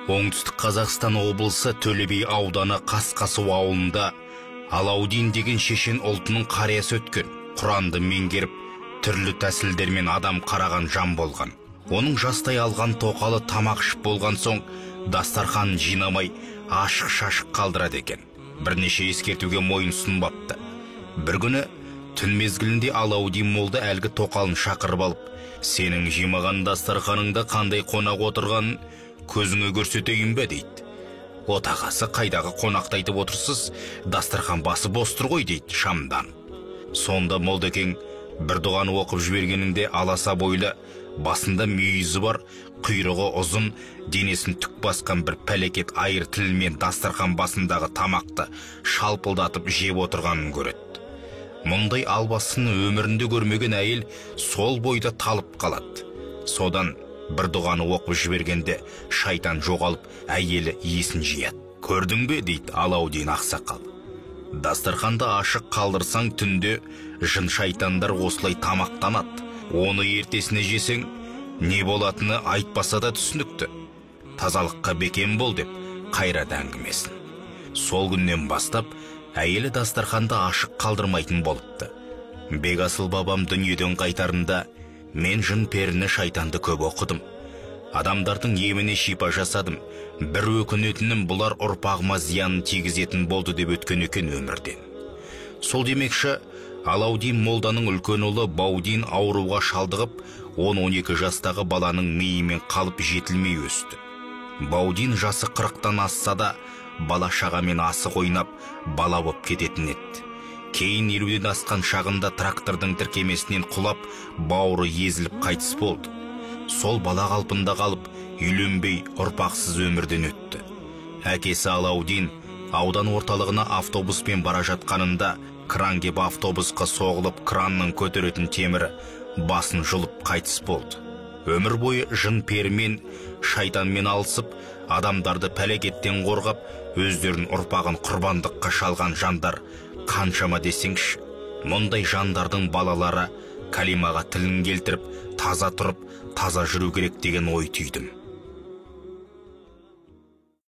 Оңтүстік Қазақстан облысы Төле би ауданы Қасқасу ауылында Алаудин деген шешен ұлтының қариясы өткен. Құранды меңгеріп, түрлі тәсілдермен адам қараған жан болған. Оның жастай алған тоқалы тамақ ішіп болған соң дастарханын жинамай ашық-шашық қалдырады екен. Бірнеше ескертуге мойын сұнбапты. Бір күні түн мезгілінде Алаудин молда әлгі тоқалын шақырып алып, сенің жимаған дастарханыңда қандай қонақ отырғанын көзіңе көрсетейін бе дейді. Отағасы, қайдағы қонақты айтып отырсыз, дастархан басы бос тұр ғой дейді шамдан. Сонда молдекең бір дұғаны оқып жібергенінде аласа бойлы, басында мүйізі бар, құйрығы ұзын, денесін түк басқан бір пәлекет айыр тілмен дастархан басындағы тамақты шалпылдатып жеп отырғанын көреді. Мұндай албастыны өмірінде көрмеген әйел сол бойда талып қалады. Содан бір дұғаны оқып жібергенде шайтан жоғалып, әйелі есін жияды. Көрдің бе, дейді Алаудин ақсақал. Дастарханды ашық қалдырсаң түнде жын шайтандар осылай тамақтанады. Оны ертесіне жесең, не болатыны айтпаса да түсінікті. Тазалыққа бекем бол деп қайрады әңгімесін. Сол күннен бастап әйелі дастарханды ашық қалдырмайтын болыпты. Бекасыл бабам дүниеден қайтарында мен жын періні шайтанды көп оқыдым. Адамдардың еміне шипа жасадым. Бір өкінетінім, бұлар ұрпағыма зиянын тигізетін болды деп өткен екен өмірден. Сол демекші, Алаудин молданың үлкен ұлы Баудин ауруға шалдығып, 10-12 жастағы баланың миымен қалып жетілмей өсті. Баудин жасы 40-тан асса да, бала шағамен асық ойнап, бала боп кететін еді. Кейін 50-ден асқан шағында трактордың тіркемесінен құлап, бауыры езіліп қайтыс болды. Сол бала қалпында қалып, үйленбей ұрпақсыз өмірден өтті. Әкесі Алаудин аудан орталығына автобуспен бара жатқанында кран кеп автобусқа соғылып, кранның көтеретін темірі басын жұлып қайтыс болды. Өмір бойы жын перімен, шайтанмен алысып, адамдарды пәлекеттен қорғап, өздерін ұрпағын құрбандыққа шалған жандар қаншама десеңші. Мұндай жандардың балалары калимаға тілін келтіріп, таза тұрып, таза жүру керек деген ой түйдім.